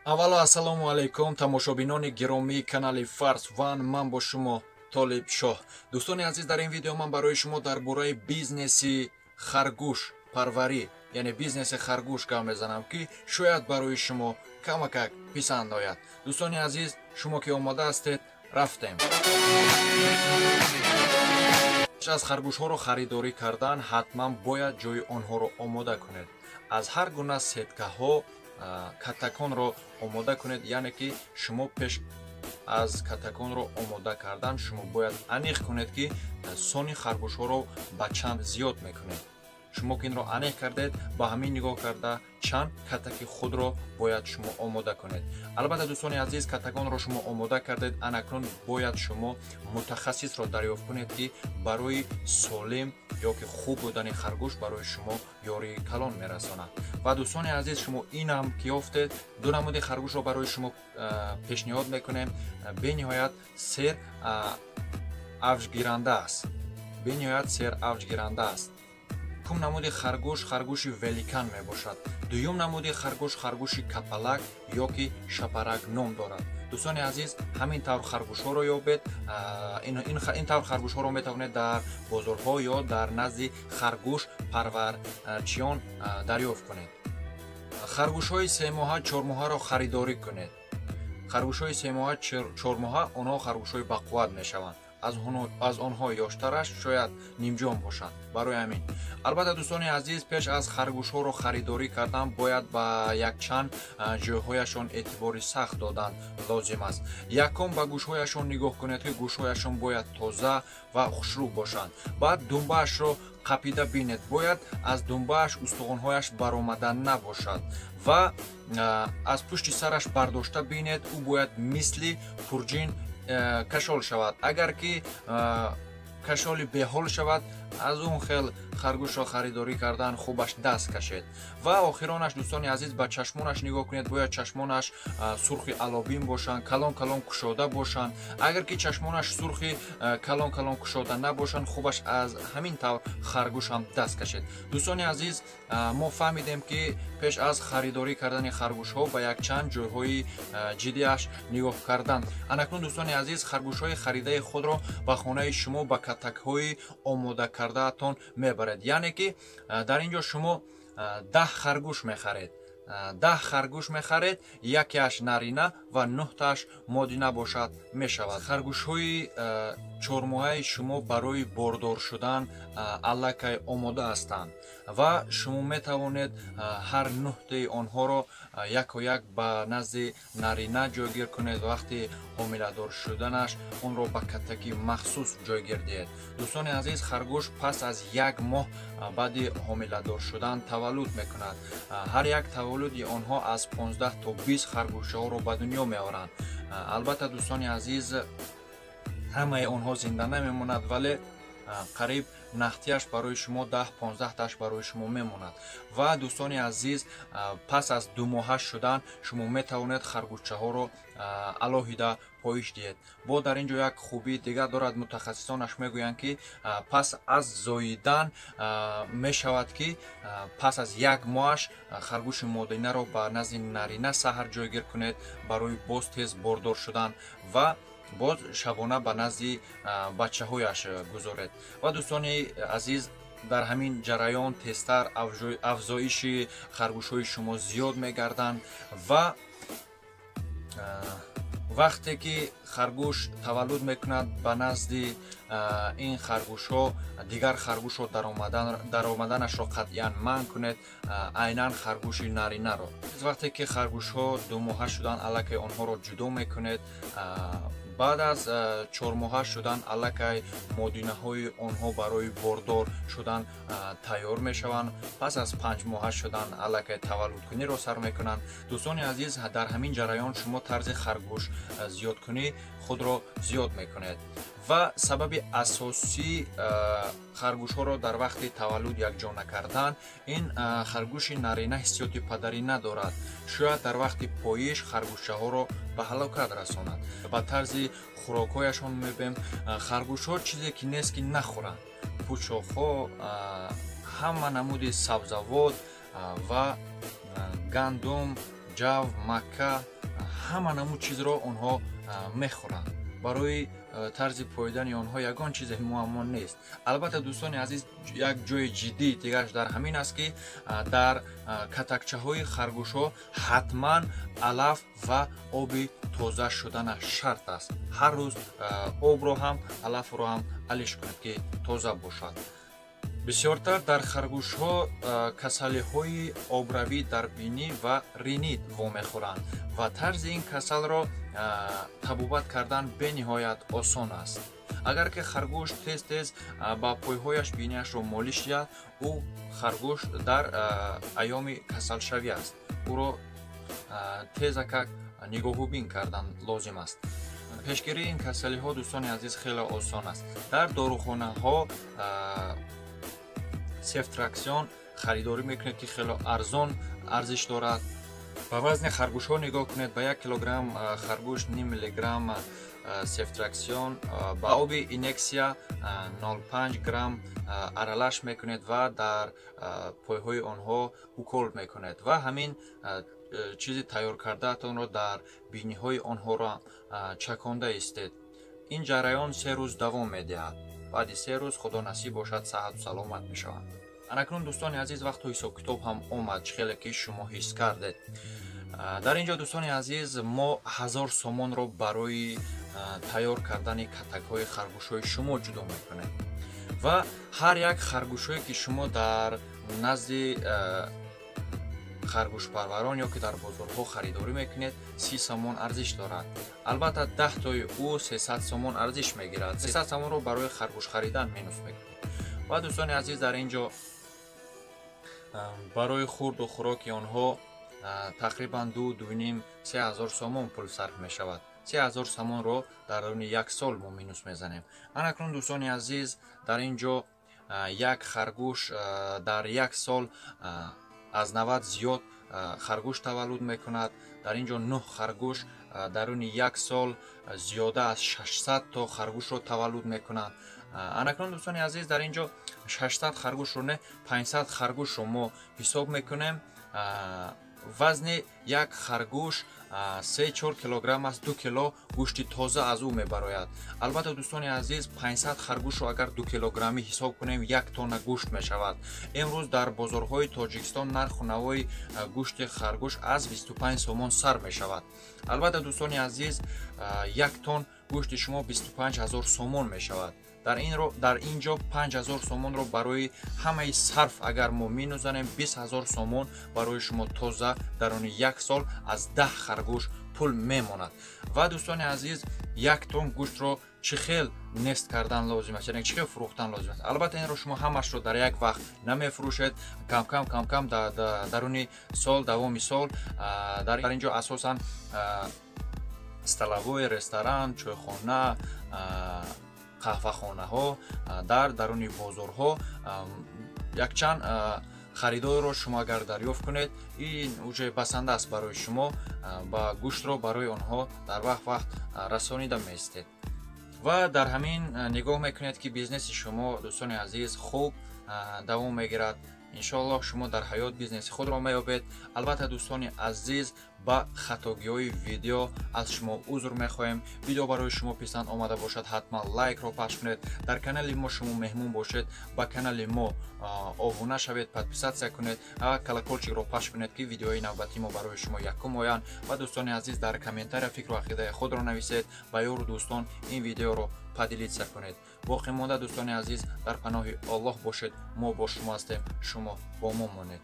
Аввало ассалому алайкум, тамошобинони гиромии канали Фарс Ван, ман бо шумо Толиб Шоҳ. Дӯстони азиз, дар ин видео ман барои шумо дар бораи бизнеси харгӯш парварӣ, яъне бизнеси харгӯш гап мезанам, ки шояд барои шумо камакак писанд ояд. Дӯстони азиз, шумо ки омода ҳастед, рафтем. Пеш аз харгӯшҳоро харидорӣ кардан ҳатман бояд ҷои онҳоро омода кунед. Аз ҳар гуна сеткаҳо катаконро омода кунед, яъне ки шумо пеш аз катаконро омода кардан шумо бояд аниқ кунед, ки сони харгӯшҳоро ба чанд зиёд мекунед. Шумо ки инро аниқ кардед, ба ҳамин нигоҳ карда чанд катаки худро бояд шумо омода кунед. Албатта, дӯстони азиз, катаконро шумо омода кардед, анакнун бояд шумо мутахассисро дарёфт кунед, ки барои солим ё ки хуб будани харгӯш барои шумо ёрии калон мерасонад. Ва дӯстони азиз, шумо инам ки ёфтед, ду намуди харгӯшро барои шумо пешниҳод мекунем. Бениҳоят сер авҷгиранда аст, бениҳоят сер авҷгиранда аст. Якум намуди харгӯш харгӯши великан мебошад. Дуюм намуди харгӯш харгӯши капалак ё ки шапарак ном дорад. Дӯстони азиз, ҳамин тавр харгӯшҳоро ёбед. Ин тавр харгӯшҳоро метавонед дар бозорҳо ё дар назди харгӯш парварчиён дарёфт кунед. Харгӯшҳои семоҳа, чормоҳаро харидорӣ кунед. Харгӯшҳои семоҳа, чормоҳа онҳо харгӯшҳои бақувват мешаванд. Аз онҳо ёштараш шояд нимҷон бошанд. Барои ҳамин, албатта, дӯстони азиз, пеш аз харгӯшҳоро харидорӣ кардан бояд ба якчанд ҷойҳояшон эътибори сахт додан лозим аст. Якум, ба гӯшҳояшон нигоҳ кунед, ки гӯшҳояшон бояд тоза ва хушрӯ бошанд. Баъд думбаашро қапида бинед, бояд аз думбааш устухонҳояш баромада набошад ва аз пушти сараш бардошта бинед, ӯ бояд мисли пурҷин кашол шавад. Агар ки кашоли беҳол шавад, аз он хел харгӯшро харидорӣ кардан хубаш даст кашед. Ва охиронаш, дӯстони азиз, ба чашмонаш нигоҳ кунед, бояд чашмонаш сурхи алобин бошанд, калон калон кушода бошанд. Агар ки чашмонаш сурхи калон калон кушода набошанд, хубаш аз ҳамин тавр харгӯшам даст кашед. Дӯстони азиз, мо фаҳмидем, ки пеш аз харидорӣ кардани харгӯшҳо ба якчанд ҷойҳои ҷиддиаш нигоҳ кардан. Анакнун, дӯстони азиз, харгӯшҳои харидаи худро ба хонаи шумо ба катакҳои омода кардаатон мебаред. Яъне ки дар ин ҷо шумо 10 харгӯш мехаред, 10 харгӯш мехаред, якеаш нарина ва нӯҳтааш модина бошад мешавад. Харгӯшҳои чормоҳаи шумо барои бордор шудан аллакай омода ҳастанд ва шумо метавонед ҳар нӯҳтаи онҳоро яко як ба назди нарина ҷойгир кунед. Вақти ҳомиладор шуданаш онро ба катаки махсус ҷойгир диҳед. Дӯстони азиз, харгӯш пас аз як моҳ баъди ҳомиладор шудан таваллуд мекунад. Ҳар як таваллуди онҳо аз 15 то 20 харгӯшҳоро ба дунё меоранд. Албатта, дӯстони азиз, ҳамаи онҳо зинда намемонад, вале қариб нахтияш барои шумо 10-15 таш барои шумо мемонад. Ва дӯстони азиз, пас аз думоҳа шудан шумо метавонед харгӯшчаҳоро алоҳида поиш диҳед. Бо дар ин ҷо як хубии дигар дорад. Мутахассисонаш мегӯянд, ки пас аз зоидан мешавад, ки пас аз як моҳаш харгӯши модинаро ба назди нарина саҳар ҷойгир кунед барои боз тез бордор шудан ва боз шабона ба назди бачаҳояш гузоред. Ва дӯстони азиз, дар ҳамин ҷараён тезтар афзоиши харгӯшҳои шумо зиёд мегарданд. Ва вақте ки харгӯш таваллуд мекунад, ба назди ин харгӯшҳо дигар харгӯшро даромаданашро қатъиян манъ кунед, айнан харгӯши наринаро. Вақте ки харгӯшҳо думоҳа шуданд, аллакай онҳоро ҷудо мекунед. Баъд аз чормоҳа шудан аллакай модинаҳои онҳо барои бордор шудан тайёр мешаванд. Пас аз панҷмоҳа шудан аллакай таваллудкуниро сар мекунанд. Дӯстони азиз, дар ҳамин ҷараён шумо тарзи харгӯш зиёдкунӣ худро зиёд мекунед. Ва сабаби асосӣ харгӯшҳоро дар вақти таваллуд якҷо накардан ин харгӯши нарина ҳиссиёти падарӣ надорад, шояд дар вақти поиш харгӯшчаҳоро ба ҳалокат расонад. Ба тарзи хӯрокҳояшон мебинем, харгӯшҳо чизе ки нест, ки нахӯранд: пучоқҳо, ҳама намуди сабзавот ва гандум, ҷав, макка. Ҳама намуд чизро онҳо мехӯранд. Барои тарзи поидани онҳо ягон чизе муаммо нест. Албатта, дӯстони азиз, як ҷои ҷиддии дигараш дар ҳамин аст, ки дар катакчаҳои харгӯшҳо ҳатман алаф ва оби тоза шуданаш шарт аст. Ҳар рӯз обро ҳам, алафро ҳам алиш кунед, ки тоза бошад. Бисёртар дар харгӯшҳо касалиҳои обравӣ дар бинӣ ва ринит вомехӯранд ва тарзи ин касалро табобат кардан бениҳоят осон аст. Агар ки харгӯш тез тез ба пойҳояш биниашро молиш диҳад, ӯ харгӯш дар айёми касалшавӣ аст. Ӯро тезакак нигоҳубин кардан лозим аст. Пешгирии ин касалиҳо, дӯстони азиз, хеле осон аст. Дар дорухонаҳо сефтраксион харидорӣ мекунед, ки хеле арзон арзиш дорад. Ба вазни харгӯшҳо нигоҳ кунед. Ба 1 килограмм харгӯш ним миллиграмм сефтраксион ба оби инексия 0,5 грамм аралаш мекунед ва дар пойҳои онҳо укол мекунед ва ҳамин чизи тайёр кардаатонро дар биниҳои онҳоро чаконда истед. Ин ҷараён 3 рӯз давом медиҳад. Баъди 3 рӯз, худо насиб бошад, саҳату саломат мешаванд. Анакнун, дӯстони азиз, вақту ҳисобкитоб ҳам омад, чӣ хеле ки шумо ҳис кардед. Дар ин ҷо, дӯстони азиз, мо 1000 сомонро барои тайёр кардани катакҳои харгӯшҳои шумо ҷудо мекунем ва ҳар як харгӯшҳое, ки шумо дар назди харгӯшпарварон ё ки дар бозорҳо харидорӣ мекунед, 30 сомон арзиш дорад. Албатта, 10 тои ӯ 300 сомон арзиш мегирад. 300 сомонро барои харгӯш харидан минус мекунед. Ва, дӯстони азиз, дар ин ҷо барои хӯрду хӯроки онҳо тақрибан ду, дуним, 3000 сомон пул сарф мешавад. 3000 сомонро дар давоми як сол мо минус мезанем. Анакнун, дӯстони азиз, дар ин ҷо як харгӯш дар як сол аз 90 зиёд харгӯш таваллуд мекунад. Дар ин ҷо нӯҳ харгӯш даруни як сол зиёда аз 600 то харгӯшро таваллуд мекунанд. Анакнун, дӯстони азиз, дар ин ҷо 600 харгӯшро не, 500 харгӯшро мо ҳисоб мекунем. Вазни як харгӯш 3-4 килограмм аст, 2 кило гӯшти тоза аз ӯ мебарояд. Албатта, дӯстони азиз, 500 харгӯшро агар 2 килограммӣ ҳисоб кунем, 1 тонна гӯшт мешавад. Имрӯз дар бозорҳои Тоҷикистон нарху навои гӯшти харгӯш аз 25 сомон сар мешавад. Албатта, дӯстони азиз, 1 тонн гӯшти шумо 25 ҳазор сомон мешавад. Дар ин ҷо 5000 сомонро барои ҳамаи сарф агар мо минӯзанем, 20 ҳазор сомон барои шумо тоза даруни як сол аз 10 харгӯш пул мемонад. Ва, дӯстони азиз, 1 тонн гӯштро чӣ хел нест кардан лозим аст, яъне чӣ хел фурӯхтан лозим аст? Албатта, инро шумо ҳамашро дар як вақт намефурӯшед. Камкам, камкам даруни сол, давоми сол. Дар ин ҷо асосан столовой, ресторан, чойхона, қаҳвахонаҳо, дар даруни бозорҳо якчанд харидорро шумо агар дарёфт кунед, ин уже басанда аст барои шумо. Ба гӯштро барои онҳо дар вақт вақт расонида меистед ва дар ҳамин нигоҳ мекунед, ки бизнеси шумо, дӯстони азиз, хуб давом мегирад. Иншоаллоҳ, шумо дар ҳаёт бизнеси худро меёбед. Албатта, дӯстони азиз, ба хатогиҳои видео аз шумо узр мехоҳем. Видео барои шумо писанд омада бошад, ҳатман лайкро пахш кунед. Дар канали мо шумо меҳмон бошед, ба канали мо обуна шавед, подписаться кунед ва колокольчикро пахш кунед, ки видеои навбатии мо барои шумо якум оянд. Ва, дӯстони азиз, дар комментария фикру ақидаи худро нависед, ба ёру дӯстон ин видеоро поделиться кунед. Боқӣ монда, дӯстони азиз, дар паноҳи Оллоҳ бошед. Мо бо шумо ҳастем, шумо бо мо монед.